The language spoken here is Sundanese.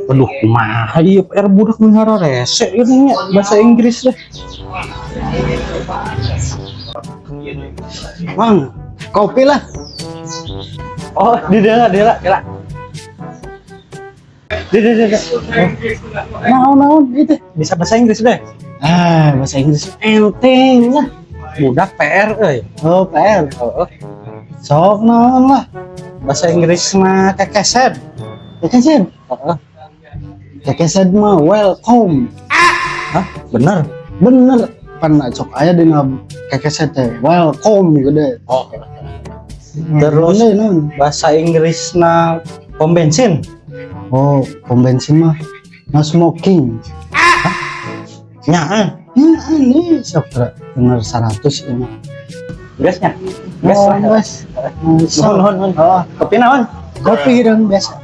Aduh, kumaha ieu PR budak mun hararese ieu nya bahasa Inggris deh. Mang, kopi lah. Oh, di dia dia kira. Di dia dia. Naon naon itu? Bisa bahasa Inggris deh. Ah, bahasa Inggris enteng lah. Budak PR euy. Oh, PR. Heeh. Sok naon lah. Bahasa Inggris mah kekeset. Kekeset. Heeh. Kekeset mah welcome. Hah? Bener. Bener. Pan sok aya dina kekeset teh. Welcome gitu deh. Oh. Terus Bener, naon? Bahasa Inggris na pom bensin. Oh, pom bensin mah no smoking. Nya, Ya, ini sok bener 100 ini. Gasnya. Gas Oh, lah. gas. Nuhun, nuhun, nuhun. Oh, Kopi naon? Kopi dong biasa.